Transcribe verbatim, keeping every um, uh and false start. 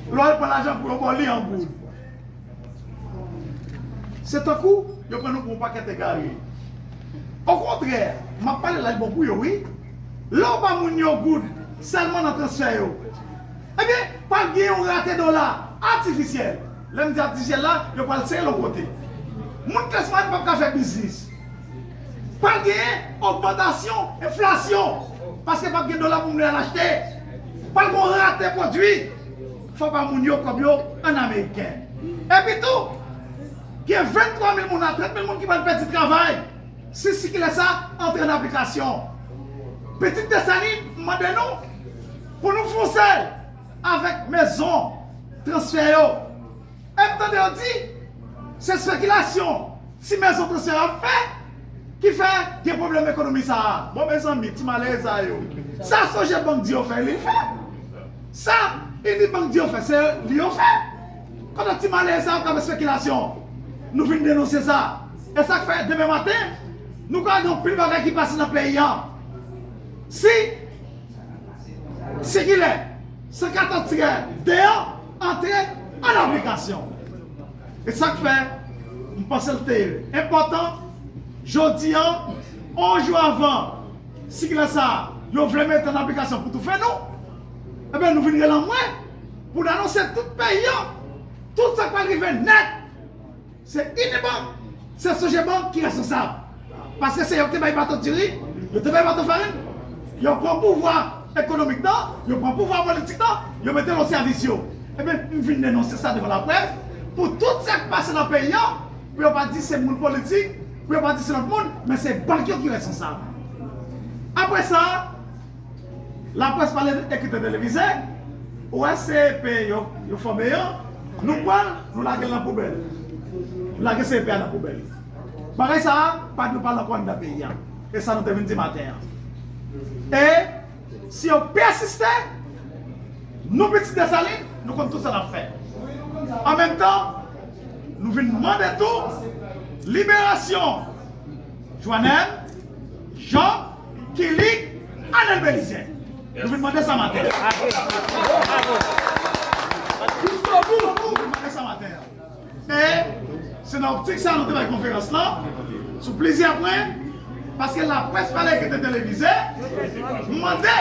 Lè w al pran lajan pou yo ba w li an goud. Se tankou yo pran nou pou yon pakèt egare. Okontrè, m ap pale la, li bon pou yo, wi. Lè w ba moun yo goud sèlman nan transfè yo, ebyen, pral gen yon rate dola atifisyèl. Lè m di atifisyèl la, yo pral sere l yon kote. Moun klas mwayèn p ap ka fè biznis. Pral genyen ogmantasyon, enflasyon, paske p ap gen dola pou moun al achte. Pral gen yon rate pwodui. Fò ba moun yo kòb yo an ameriken. Epi tou, gen venntwa mil moun a trant mil moun ki pral pèdi travay si sikilè sa antre an aplikasyon. Pitit Desalin mande nou pou nou fonse avèk mezon transfè yo. E m tande yo di, se spekilasyon ti mezon transfè y ap fè ki fè gen pwoblèm ekonomi sa a. Bon, mezanmi, ti malere sa yo. Sa Sogebank di yo fè, li fè. Sa Unibank di yo fè, se li yo fè. Kote ti malere sa yo k ap fè spekilasyon? Nou vin denonse sa. E sa k fè demen maten, nou ka gen anpil bagay ki pase nan peyi an. Si sikilè san katòz tirè de an antre an aplikasyon. E sa k fè, m panse l te enpòtan, jodi an, yon jou avan sikilè sa a, yo vle mete an aplikasyon pou toufe nou, ebyen, nou vin rele anmwe pou n anonse tout peyi an tout sa k pral rive nèt. Se Unibank, se Sogebank ki responsab. Paske se yo ki te bay bato diri, yo te bay bato farin, yo pran pouvwa ekonomik nan, yo pran pouvwa politik nan, yo mete l o sèvis yo. Ebyen, m vin denonse sa devan laprès, pou tout sa k pase nan peyi an, pou yo pa di se moun politik, pou yo pa di se lòt moun, men se bank yo ki responsab. Apre sa, laprès pale, ekri te televize, ou wè C E P yo, yo fòme yo, nou pran l, nou lage l nan poubèl. Nou lage C E P a nan poubèl. Bagay sa a, pa dwe pale ankò anndan peyi a. E sa nou te vin di maten an. E si yo pèsiste, nou pitit Desalin, nou konn tout sa n ap fè. An menm tan, nou vin mande tou liberasyon Joanèl, Job, Kilik, Anèl Belize. Nou vin mande sa maten. Nou vin mande sa maten. E se nan optik sa nou te bay konferans lan sou plizyè pwen, paske laprès pale ki te televize, mande